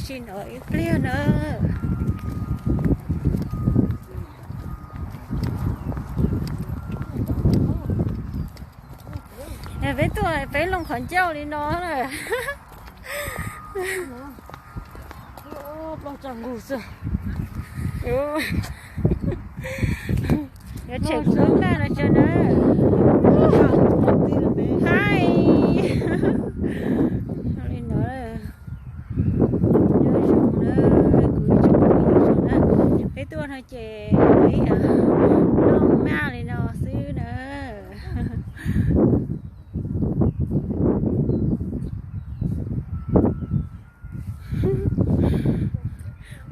Tsis nov ib pliag na. Peb tuaj peb loo qhov ncauj li no na. Yuav tshem kuv lub ntaj no tso na. Hi. Li no. Nyob zoo na, kuv ib tsoom phooj ywg sawv daws na, peb tuaj no ces peb noj maj li no xwb na.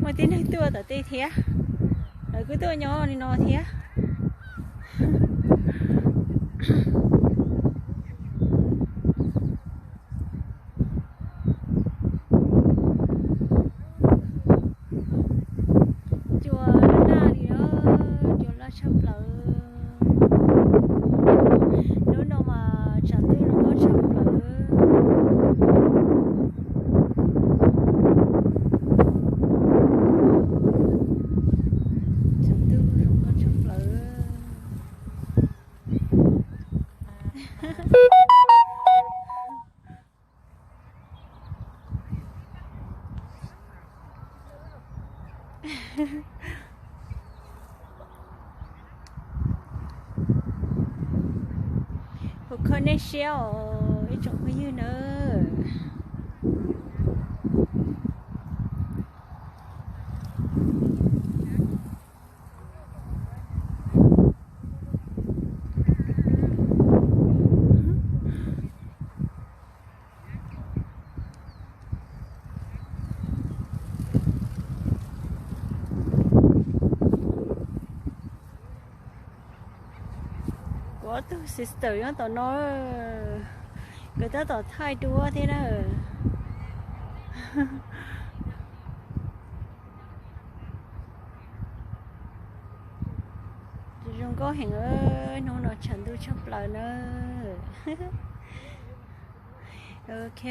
Muaj tib neeg tuaj tom tej thiab, lawv kuj tuaj nyob li no thiab. Cua loj nag li os, cua loj tshaj plaws. Hnub no mas tshav ntuj zoo nkauj tshaj plaws. Tshav ntuj zoo nkauj tshaj plaws. Kuv kho nej siab os ib tsoom phooj ywg nawb. Kuv ob tug sister nyob tom no, nkawd tab tom thaij duab thiab na. Zoo nkauj heev, hnub no tshav ntuj tshaj plaws na. Ok,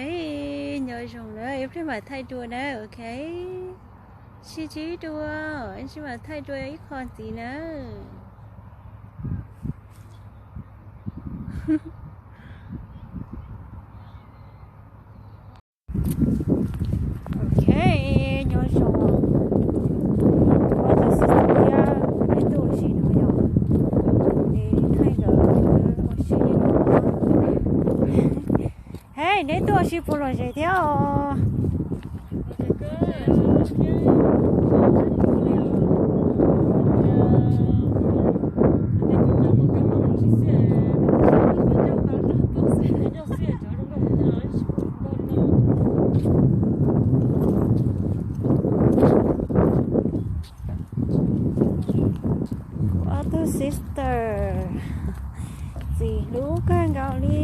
nyob zoo na, ib pliag mam thaij dua na, ok. Sib ntsib dua, sib mam thaij dua ib qho ntxiv na. Ok, nyob zoo. Ua tus xib xib thiab, neb tuaj ua si no yog, es thaij nkawd ua si li no. He, neb tuaj ua si puas lom zem thiab os? Kuv ob tug sister, txiv hlub kawg nkaus li.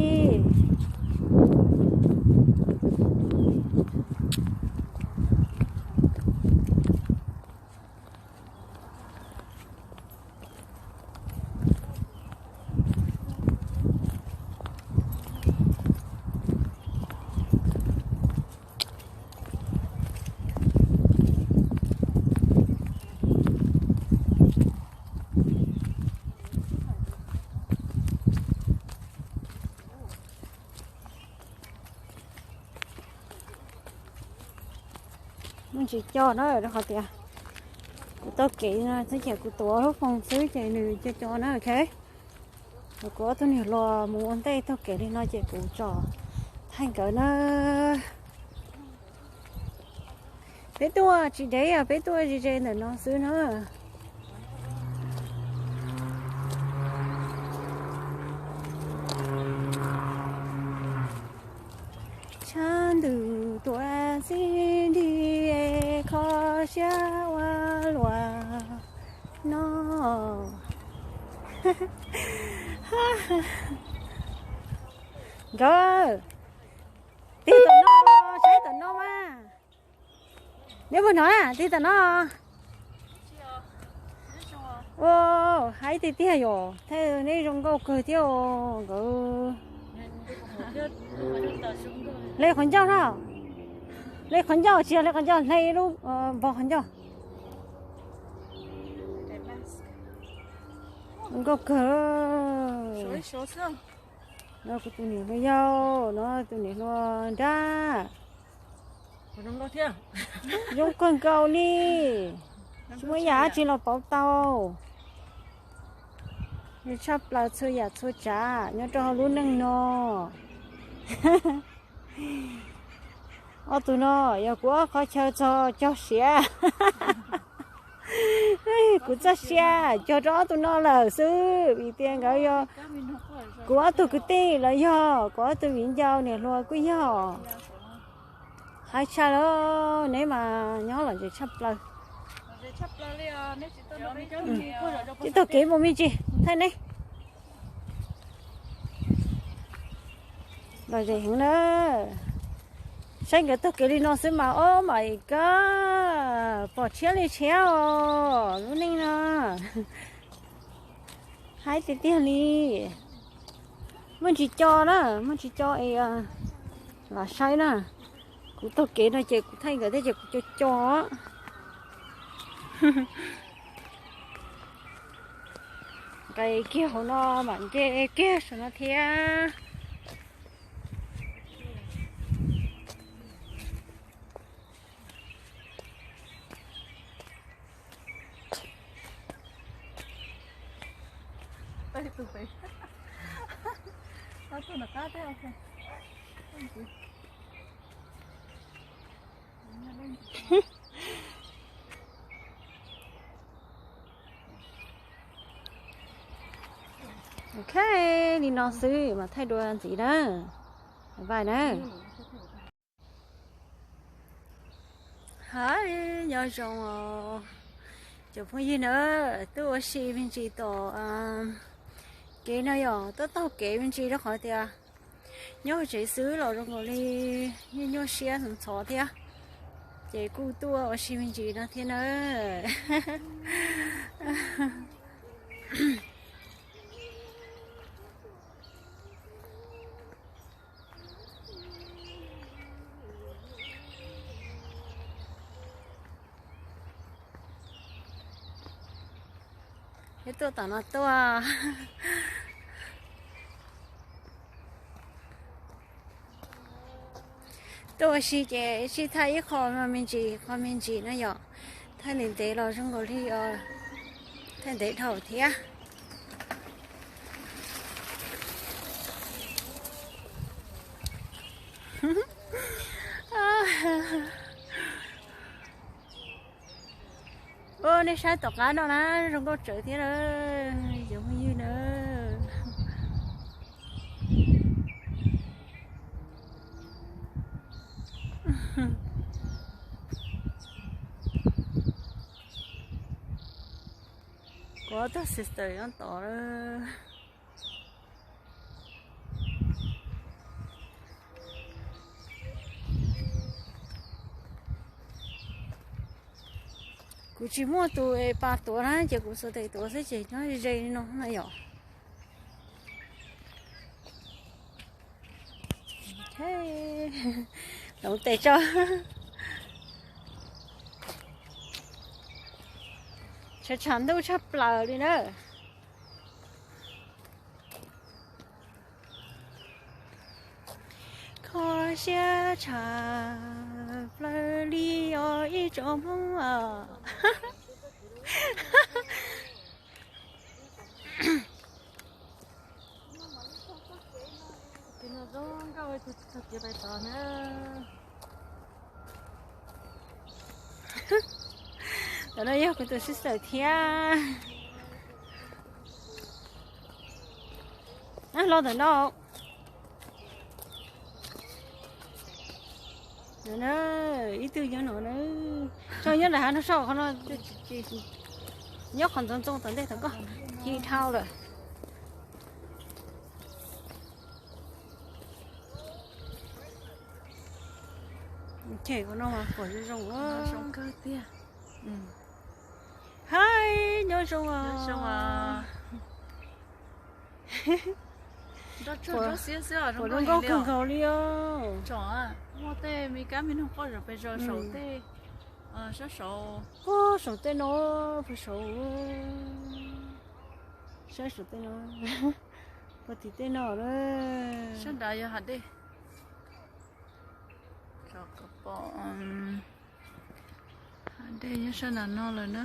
Muaj ntsis co na, rau qhov tias kuv taug kev no xwb ces kuv tuav lub foos xwb ces nws co co na, ok. Kuv ob tug niag hluas mus ua ntej taug kev li no ces kuv tsom thaij nkawd na. Peb tuaj tsis deb os, peb tuaj ze ze ntawm no xwb na. Tshav ntuj tuaj txij nti, kho siab ua luaj no. Nkawd, tig tom no, saib tom no mas. Neb puas hnov na, tig tom no. Ua, haib tiag tiag yom, thaij neb zoo nkauj kawg thiab os nkawd. Hle qhov ncauj na. Hle qhov ncauj, tsis yog hle qhov ncauj, hle ib lub npog qhov ncauj. Nkauj kawg. No kuv tus niam hluas yau, no tus niam hluas nrab. Zoo kawg nkaus li. Tsis muaj yam dab tsi los pauv tau. Zoo tshaj plaws txhua yam txhua tsav nyob rau hauv lub neej no. Ob tug no yog kuv ob qhov chaw txog cog siav. Kuv txoj sia cog rau ob tug no lawm xwb, vim tias nkawd yog kuv ob tug kwv tij los yog kuv ob tug viv ncaus niam hluas kuj yog. Haib tshaj lawm, neb mas nyob lom zem tshaj plaws. Tsis taug kev mus me ntsis, thaij neb. Lom zem heev na. Saib nkawd taug kev li no xwb mas, oh my God, pom tshiab li tshiab os lub neej no. Haib tiag tiag li. Muaj ntsis co na, muaj ntsis co es lam saib na. Kuv taug kev no ces kuv thaij nkawd thiab ces kuv co co. Nqes kiag hauv no mam nce kiag saum no thiab. Ok, li no xwb mas thaij dua ntxiv na. Bye bye na. Hais nyob zoo os cov phooj ywg na, tuaj ua si me ntsis tom kev no yom, tuaj taug kev me ntsis rau qhov tias nyob hauv tsev xwb los zoo nkaus li nyuaj nyuaj siab ntxhov ntxhov thiab, ces kuj tuaj ua si me ntsis no thiab na. Peb tuaj tom no tuaj. Tuaj ua si ces sib thaij ib qho me ntsis qho me ntsis no yom. Thaij ntev ntev los zoo nkaus li thaij ntev dhau thiab. Ua nej saib tom qab no na, zoo nkauj tsawv thiab na, cov phooj ywg na. Kuv ob tug sister nyob tod. Kuv tsis muaj tus es pas tuav na, ces kuv xuas tes tuav xwb ces nyob ze li no na yom. Hloov tes tso. Tshav tshav ntuj tshaj plaws li na. Kho siab tshaj plaws li os ib tsoom Hmoob os. Tus no zoo nkauj, tus txog kev pais tod na. Tus no yog kuv tus sister thiab. Los ntawm no. Ib tug nyob no na. Tso nyob nram hav no, so qhov no, nyob qhov ntxoov ntxoo tom ntej tom koj, ci dhau lawm. Ces kuv no mas pom zoo zoo. Zoo kawg tiag. Hais nyob zoo os. Nroj tsuag nroj xiab xwb os, zoo nkauj kawg nkaus li os. Tsom, muaj tej me kab me noog quaj zom pes zos saum tej, sab saud, quaj saum tej no, puag saud, sab saum tej no, puag tim tej no na. Sab nrad yog hav dej. Hav dej nyob sab nram no lawm na.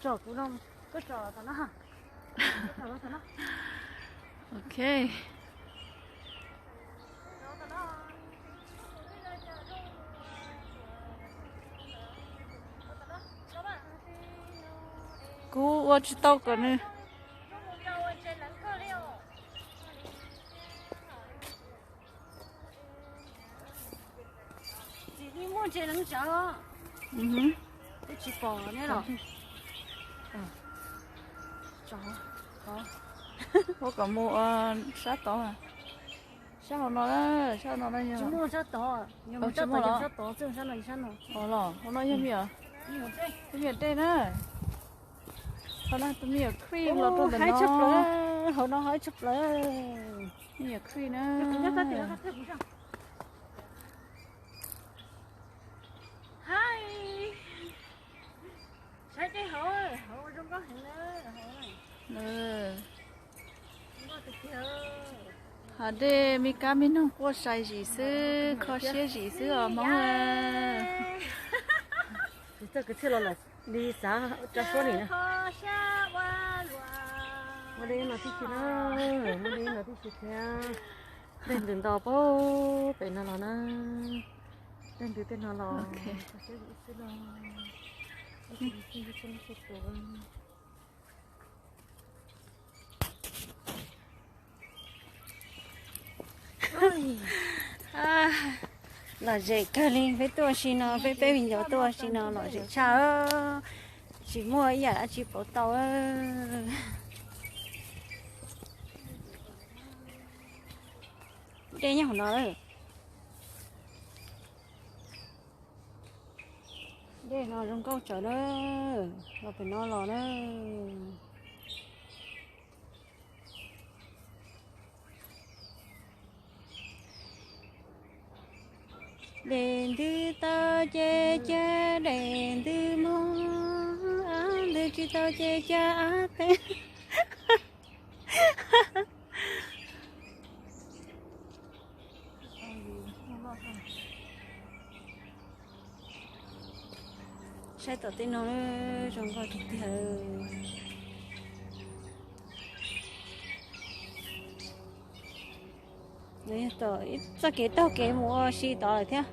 Tso kuv no, koj tso tom no. Ok. Kuv ua tsis tau kom nws. Tsis muaj ntses neev tsav los. Twb tsis pom neb los. Ua kom mus sab tod. Sab hauv no, sab hauv no yog. Tsis muaj sab tod, yog mus sab tod, sab tod xwb, sab no, sab no. Los hauv no yog me nyuam, tus me nyuam dej na. Hauv no tus me nyuam cream los rau ntawm no. Hauv no haib tshaj plaws. Me nyuam cream na. Haib. Saib dej hauv, hauv zoo nkauj heev na. Hav dej me kab me noog quaj sai zim xwb, kho siab zim xwb os Hmoob. Txoj kwv txhiaj los lawm li xav tso suab li na. Muaj dej no tib si na, muaj dej no tib si thiab. Dej ntws nto pem no los na. Dej ntws tej no los. Lom zem kawg li, peb tuaj si no, peb peb viv ncaus tuaj si no lom zem tshaj. Tsis muaj ib yam dab tsi pauv tau. Dej nyob hauv no. Dej no zoo nkauj tsawv na, los pem no los na. Dej ntws tau ces cag dej ntws mog, av ntws tsis tau ces cag av teb. Saib tom tej no zoo nkauj tiag tiag. Tom ib txoj kev taug kev mus ua si tod lawm thiab.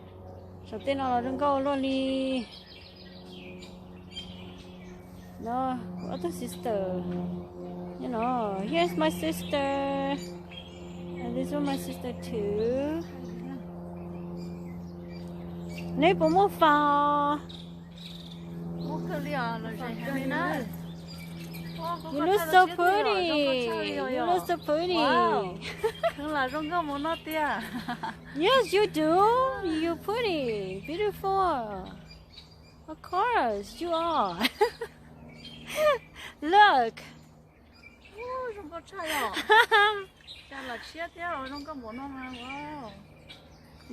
Saum tej no los zoo nkauj luaj li. No, other sister. You know, here's my sister. And this one my sister too. Neb puas muaj fas? You look so pretty. You look so pretty. Kheev lam zoo nkauj mus no tiag. Yes, you do. You pretty, beautiful. Of course, you are. Look. Zoo nkauj tshaj yom. Cas lam tshiab thiab zoo nkauj npaum no mas.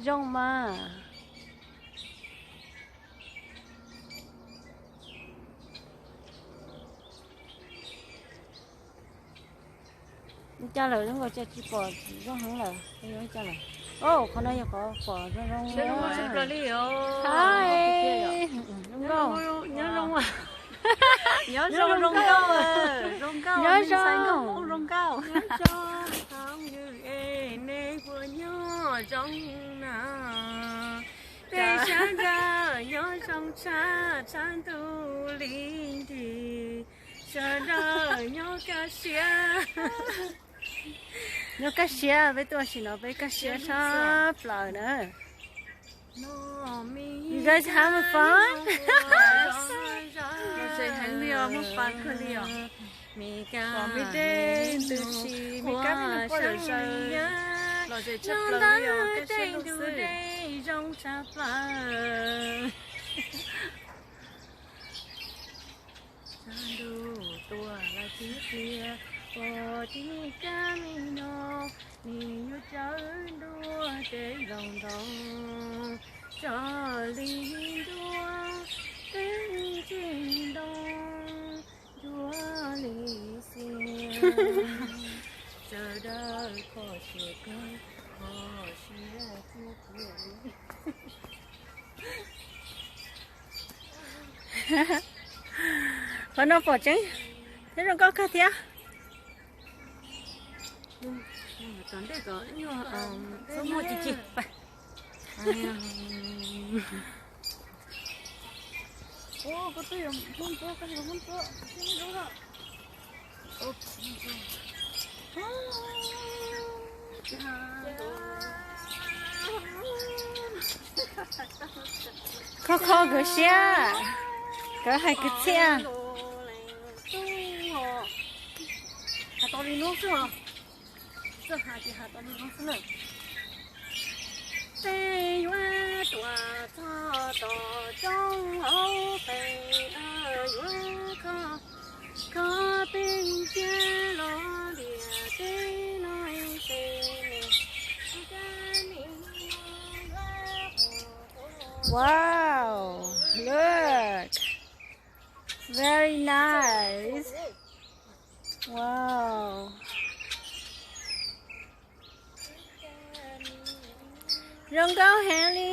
Zoo mas. Ua cas lawm zoo nkauj cas tsis pom zoo heev lawm, ua cas lawm? Au, qhov no yog qhov pom zoo zoo li os. Nyob zoo, nyob zoo zoo nkauj, zoo nkauj, nyob zoo zoo nkauj. Nej puas nyob zoo na? Peb sawv daws nyob zoo tshaj tshaj ntuj li nti, sawv daws nyob kaj siab. Nyob kaj siab, peb tuaj sim no peb kaj siab tshaj plaws na. You guys having fun? Lom zem heev li os, muaj fun kawg li os. Pom me dej ntws si, me kab me noog quaj zom zaws, lom zem tshaj plaws li os, kaj siab lug xwb. Ntuj tuaj lawm tib pliag, Puag tim kab me no, nws yuav tsawv ntua tej zaum ntau, tso li ntua tej tsev ntoo, ncuav li xiab, sawv daws kho siab kawg, kho siab tiag tiag li. Qhov no pom tseeb thiab zoo nkauj kawg thiab. Tom ntej kom nyuag muaj ci ci. Kho kho nkawd siab, nkawd hais kwv txhiaj. Has tas li no xwb os. Txawj has ces has tas li no xwb na. Peb yuav tuaj txog tom roob hauv pes, yuav kho, kho pes cia los tias peb no pes. Wow, look. Very nice. Wow. Zoo nkauj heev li.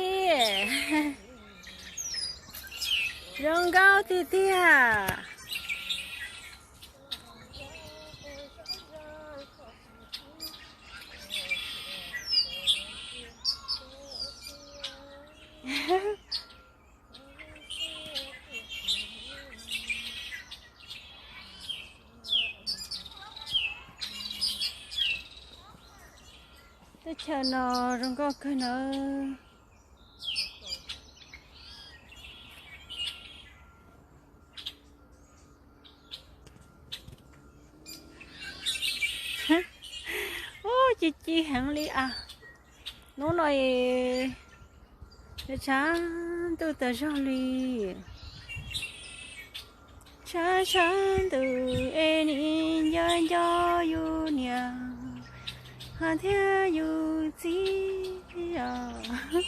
Zoo nkauj tiag tiag. Teb chaws no zoo nkauj kawg nawb. Ub, ci ci heev li as. Hnub no es tshav ntuj tas zog li. Tshav tshav ntuj es nim nco nco yus niam hos thiab yus txiv os.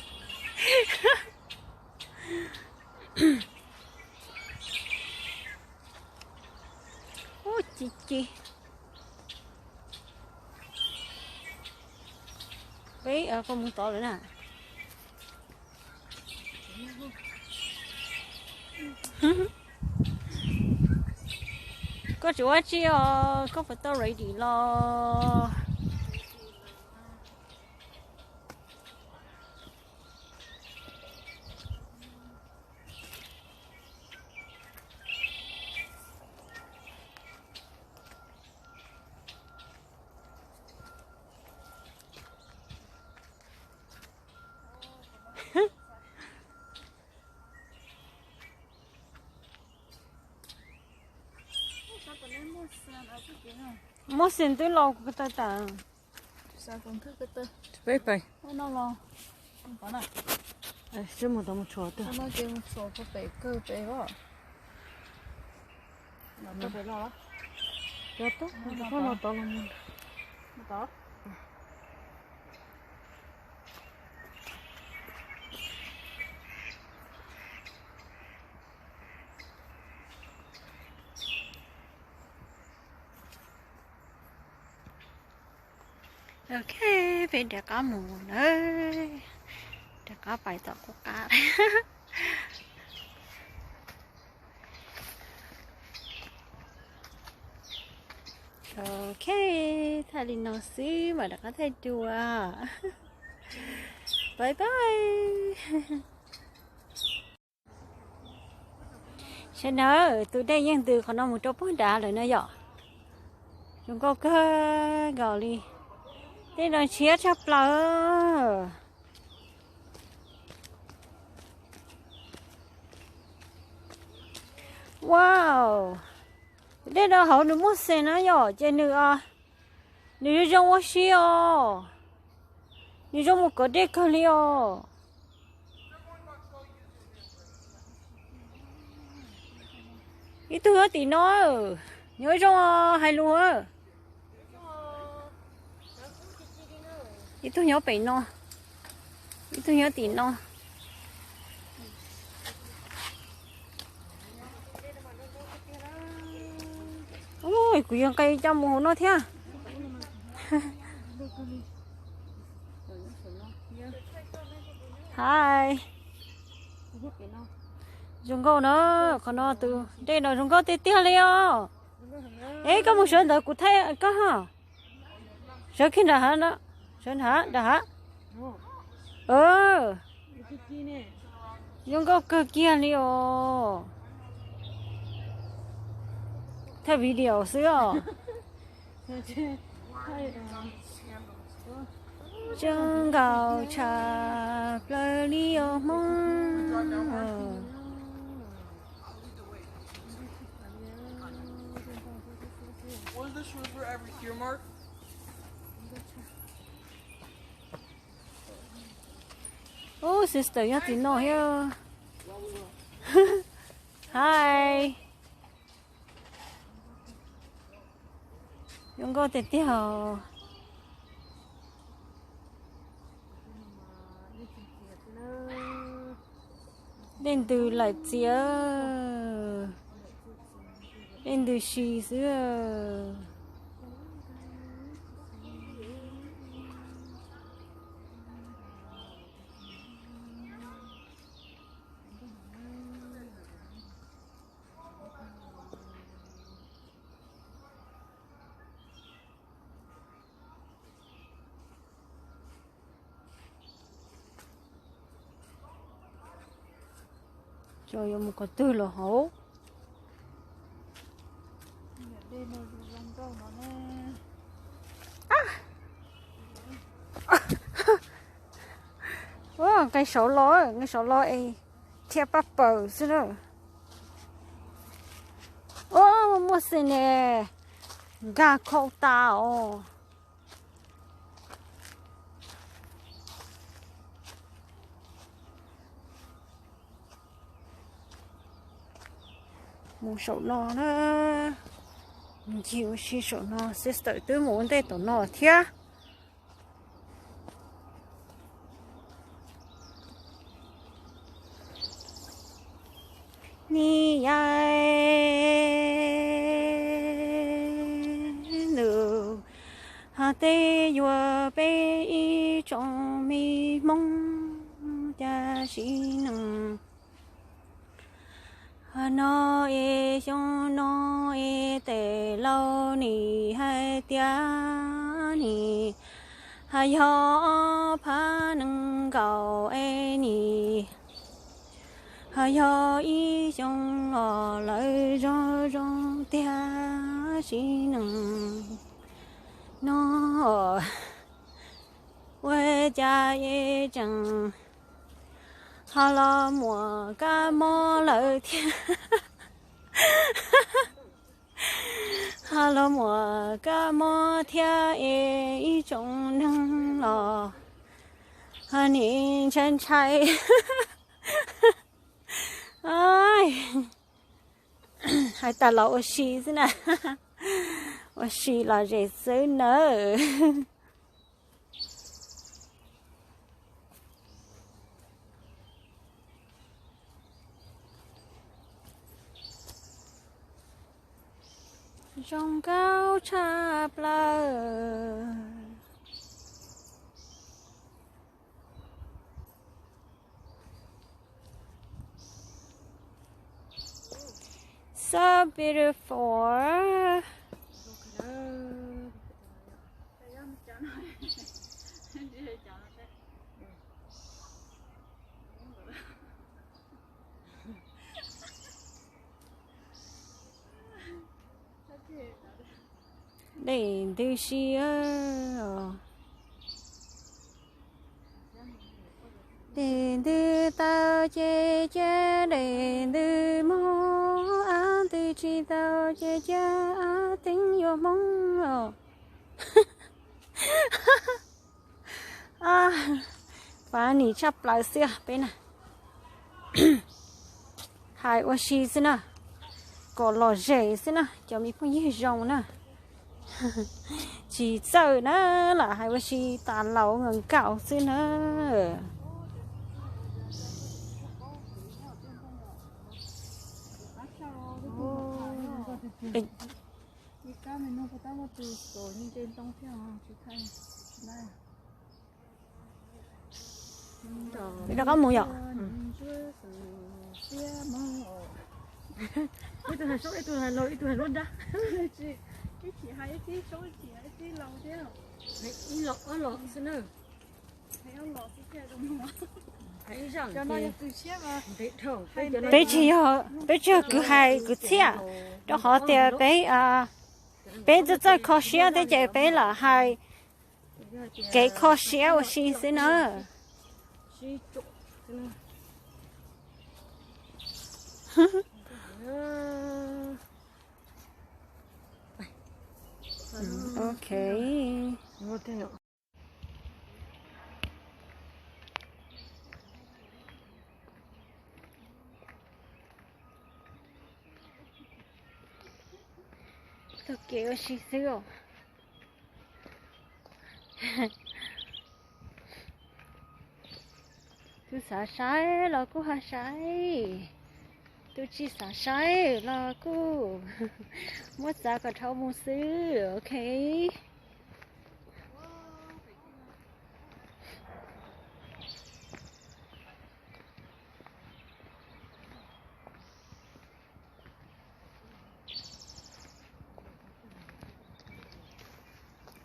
Ub, ci ci. Peb, koj mus tod lawm na. Koj tsis ua tsi os, koj puas tau ready los? Muab xim twb los kuv ko taw tas. Peb pais. Sib mus tau mus tshuam tag. Cov tub, tub los tod los mus. Ok, peb rov qab mus nawb. Rov qab pais tom qub qab. Ok, thaij li no xwb mam rov qab thaij dua. Bye bye. Sawv daws, tus dej yeej ntws qhov no mus rau puag nrad lawm no yom. Zoo nkauj kawg nkaus li. Dej no ntshiab tshaj plaws. Wow, dej no hauv nws muaj xees na yom, ces nws, nws zoo zoo ua si os. Nws zoo mus kov dej kawg li os. Ib tug nyob tim no, nyob zoo hais lus. Ib tug nyob pem no, ib tug nyob tim no. Ui, kuv yuav nqis coj mus hauv no thiab. Hi. Zoo nkauj na, qhov no tus dej no zoo nkauj tiag tiag li os. Es koj mus sawv ntawd kuv thaij koj ho. Sawv kiag nram hav no, sawv nram hav, nram hav. Zoo nkauj kawg kiag li os. Thaij video xwb os. Zoo nkauj tshaj plaws li os Hmoob. Ub, sister nyob tim no thiab. Hi. Zoo nkauj tiag tiag os. Dej ntws laim txias, dej ntws si xwb. Cov yuav mus qhov twg los hauv. Nqis saud los, nqis saud los es thiaj pab paws xwb na. Ub, muaj xwb ne, nkag khau tas os. Mus saum no na, ncig ua si saum no, sister twb mus ua ntej tom no thiab. Ni yai nus, hos tej yuav peb ib tsoom me Hmoob caj sib neeg. Hos no es xyoo no es tes laus nim hais tias nim hos yog ob phav nees nkaum es nim hos yog ib xyoo os, lawv zoo zoo tiag sib neeg no. Ua cas es tseem ho los muaj kab mob lawm thiab. Ho los muaj kab mob thiab es ib tsoom neeg los ho nim ntshai ntshai. Hais tas los ua si xwb na, ua si los zem xwb nawb. Zoo nkauj tshaj plaws. So beautiful. Dej ntws si, dej ntws tau ces cia dej ntws mus, ab ntws tsis tau ces cia ab teeb yuav Hmoob os. Funny tshaj plaws xwb peb na. Hais ua si xwb na, kom lom zem xwb na cov me phooj ywg zoo na. Tsis txawj na, lam hais ua si tas laus nkaus xwb na. Rov qab mus yom. Ib tug hais soob, ib tug hais laus, ib tug hais lub dab. Ib los ob los xwb na. Peb tsis yog, peb tsis yog kwv hais kwv txhiaj, rau qhov tias peb, peb txawj txawj kho siab thiab ces peb lam hais kev kho siab ua si xwb na. Ok. Taug kev ua si xwb os. Tus xav saib los kuj ho saib, tus tsis xav saib los kuj muab txav kom dhau mus xwb, ok.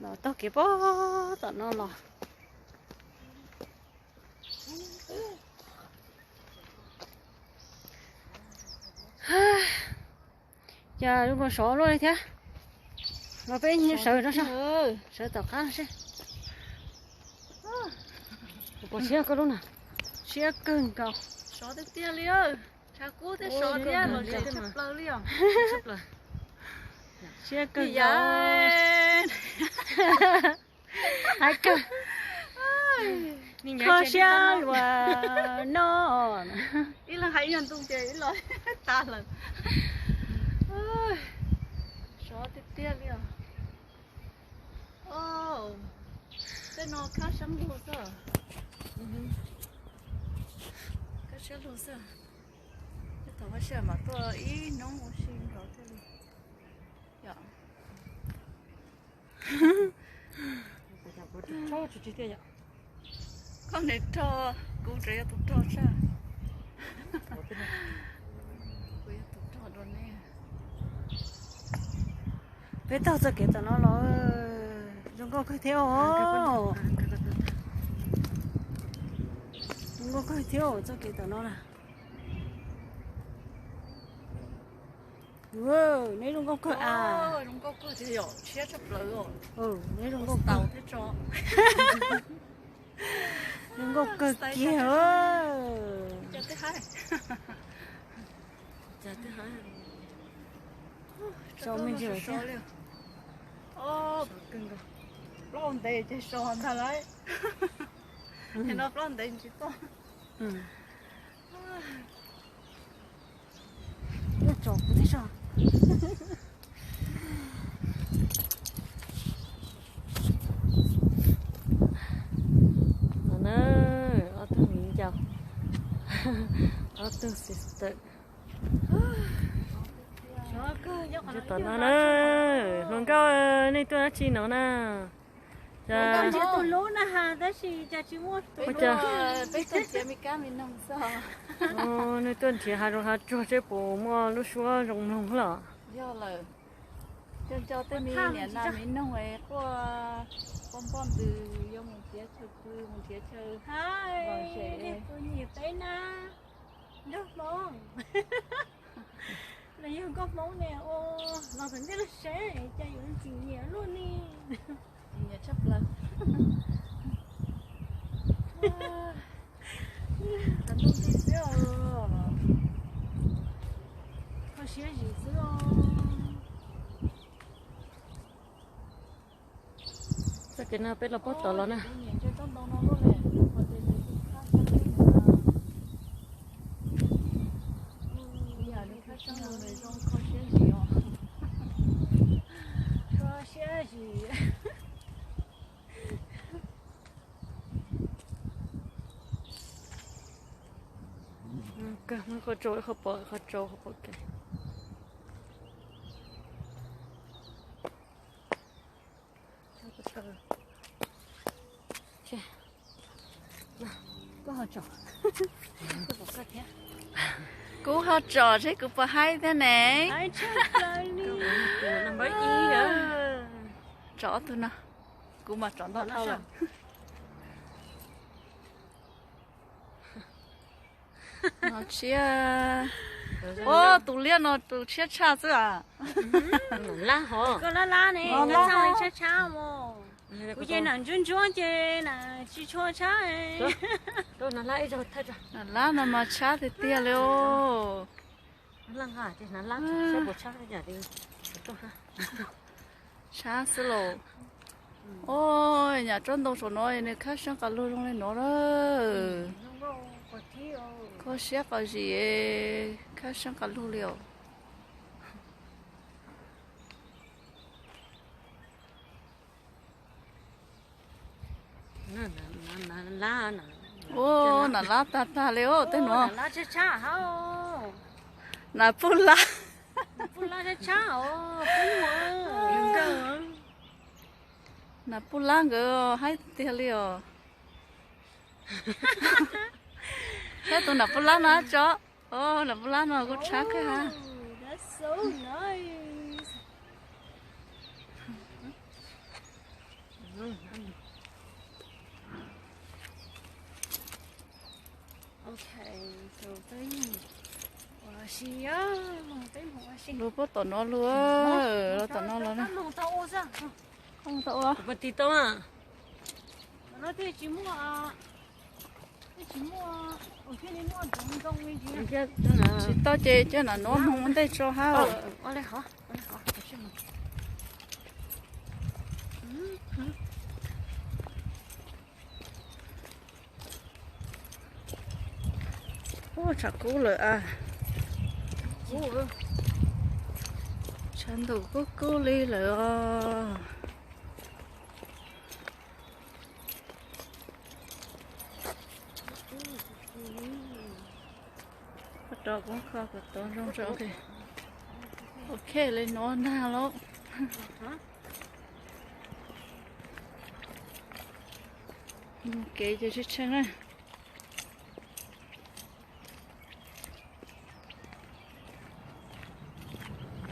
Los taug kev pog tom no los. Cas zoo nkaus sov luaj li thiab. Los peb sawv rau sab, sawv tom qab seb. Puas siab koj lub na? Siab kawg nkaus. Sov tiag tiag li. Tshav kub thiab sov thiab los tshaj plaws li os. Siab kawg nkaus. Hais kawg. Kho siab luaj no. Ib leeg hais ib yam ntu ces ib los tas lawm. Sov tiag tiag li os. Tej no khab sab lug xwb. Khab sab lug xwb. Tej thaum ua si mas tuaj ib hnub ua si nrov thiaj li. Yom. Koj niam rog, kuv tseem yog tus rog tshaj. Kuv yog tus rog dua nej. Peb taug txoj kev tom no los zoo nkauj kawg thiab os. Zoo nkauj kawg thiab os txoj kev tom no na. Neb zoo nkauj kawg a. Zoo nkauj kawg thiab yom, siab tshaj plaws os. Neb zoo nkauj tau thiab tso. Zoo nkauj kawg kiag. Cas twb hais, cas twb hais. Tso me ntsis thiab. Plaub ntev ces so ntag lauj. Ces no plaub ntev tsis tau. Tso kuv thiab so. No na, ob tug viv ncaus, ob tug sister. Tom no na, hluas nkauj, nej tuaj dab tsi no na? Nrhiav tus hlub na has tab sis cas tsis muaj tus hlub. Peb tuaj nrhiav me kab me noog xwb. Nws tuaj nrhiav hav zoov hav tsuag seb puas muaj lub suab zoo mloog los. Yog lawm. Nco nco tej me niam nas me noog es quaj poj npoj ntws yuav mus nrhiav chaw pw mus nrhiav chaw. Hais, tus nyiam peb na, nraug Hmoob. Los yog nkauj Hmoob ne, los txog ntej lub seb cas yuav txim nyiam luaj ne. Txim nyiam tshaj plaws. Txog ntuj nti xwb os. Kho siab zim xwb os. Txoj kev no peb los puag tod los na. Kho siab Qhov tsau, qhov pom, qhov tsau, qhov pom kev. Kuv ho tsom seb kuv puas haib thiab ne. Tsom ob tug no, kuv mas tsom ntau dhau lawm. No tshiab. Ua, tus liab no tus tshiab tshaj xwb as. Koj lab lab ne, koj txhaj li tshab tshab os. Kuv ces nam ntsuab ntsuab ces nam tsis tshua tshab. Nam lab no mas tshab tiag tiag li os. Tshab xwb lauj. Oj, nyam tsob ntoo saum no nws khab seeb qas lug zoo li no na. Kho siab qas zim, khab seeb qas lug li os. Ua, nam lab tag tag li os tej nuav. Nam puj lab. Nam puj lab nkawd haib tiag li os. Saib tus nam puj lab no tso. Nam puj lab no kuj tshab kawg hab. Lug puab tom no lug, lug tom no los na. Koj mus tau ua. Tsis tau ces coj nam nuav moog ua ntej tso hab. Ua, tshav kub lawm as. Tshav ntuj kub kub li lawm os. Rau kuv kho kom tau zoo tso. Ok, li nuav nag lauj. Kev ces tshee tshee na.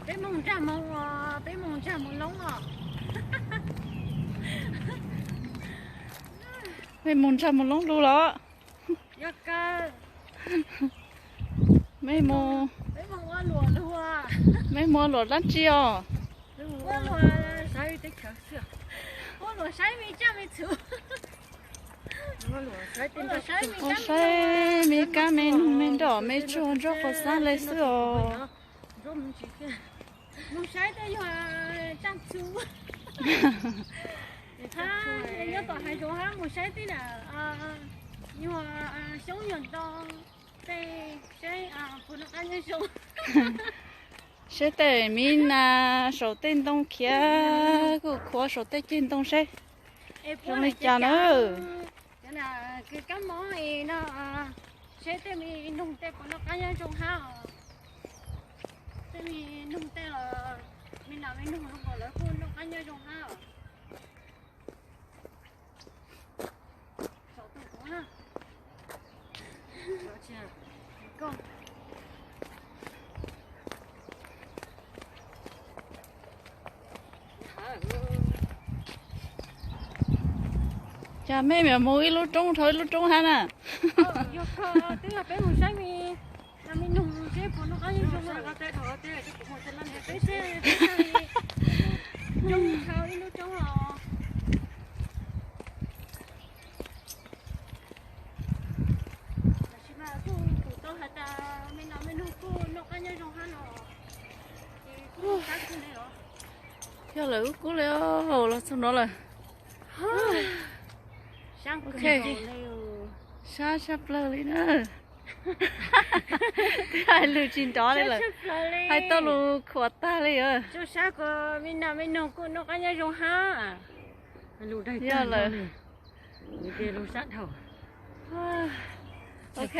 Peb moog nraag moog, peb moog nraag moog loob os. Mej moog nraag moog loob lug los? Mej moog, mej moog ua luam dlaab tsi os? Ua saib mej kab mej noog mej nroj mej tsuag ntsuab qhov xaab le xwb os. Mus saib tej yog tsaaj txhu, nyob tom haiv zoov hab mus saib tej na, yog xyoob yog ntoo, tej saib puas noj qab nyob zoo. Saib tej miv nas saum tej ntoo khiav, kuj khuav saum tej ceg ntoo saib zoo li cas na. Kws kab mob no, saib tej me noog tej puas noj qab nyob zoo hab os. Tej me noog tej los me nas me noog zoo nkaus lawv kuj noj qab nyob zoo hab os. Cas mej mam mus ib lub roob dhau ib lub roob hab na? Yog kawg, twb yog peb mus saib me, me noog seb puas noj qab nyob zoo. Roob dhau ib lub roob os. Tab sis mas kuj pum tau has tas me nas me noog kuj noj qab nyob zoo hab no. Ces kuj sab kawg li os. Yog lawm, kub kub li os, los txog no lawm. Ok, sab tshaj plawg li na. Twb hais lus tsis nrov li lawm, hais tau lus khuam tag li os. Sab ko me nas me noog kuj noj qab nyob zoo hab. Yog lawm. Ok,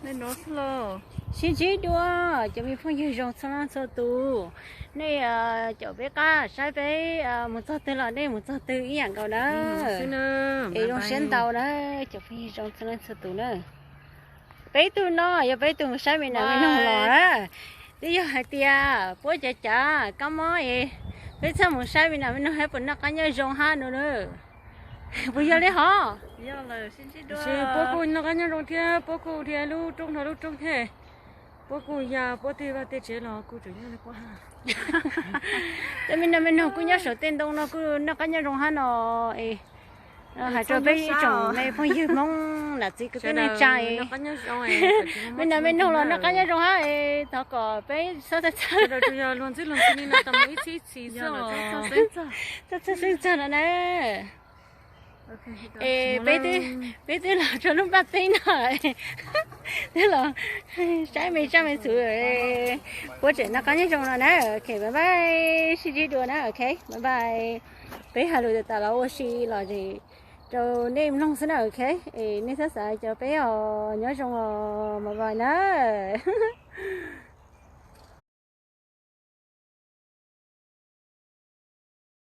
Sib ntsib dua cov me phooj ywg zoo txhua leej txhua tus. Nej caum peb qab saib peb mus txog twg los nej mus txog twg ib yam nkaus na. Es zoo siab ntau na, cov phooj ywg zoo txhua leej txhua tus na. Peb tug no yog peb tug mus saib me nas me noog los na. Twb yog hais tias puab cav cav kab mob es peb txhaj mus saib me nas me noog saib puas noj qab nyob zoo hab no na. Puas yog li hov? Puab kuj noj qab nyob zoo thiab, puab kuj dhia lub roob nrog lub roob thiab. Puab kuj ya puab tej vaj tej tsev los kuj tseem nyob li puab hab. Cov me nas me noog kuj nyob saum tej ntoo no kuj noj qab nyob zoo hab no. Hais rau peb ib tsoom me phooj ywg Hmoob nam txiv kwv tij neej tsa, me nas me noog los noj qab nyob zoo hab es thov kom peb txhob txhawj, txhob txhawj xeeb txog no na. Es peb twb los rau lub npaj teb no, twb los saib me tsaj me txhu, puab tseem noj qab nyob zoo no na. Ok, bye bye, sib ntsib dua na. Ok, bye bye. Peb hais lus tas tas los ua si los rau nej mloog xwb na. Ok, es nej txhob xav, cov peb os nyob zoo os, bye bye na.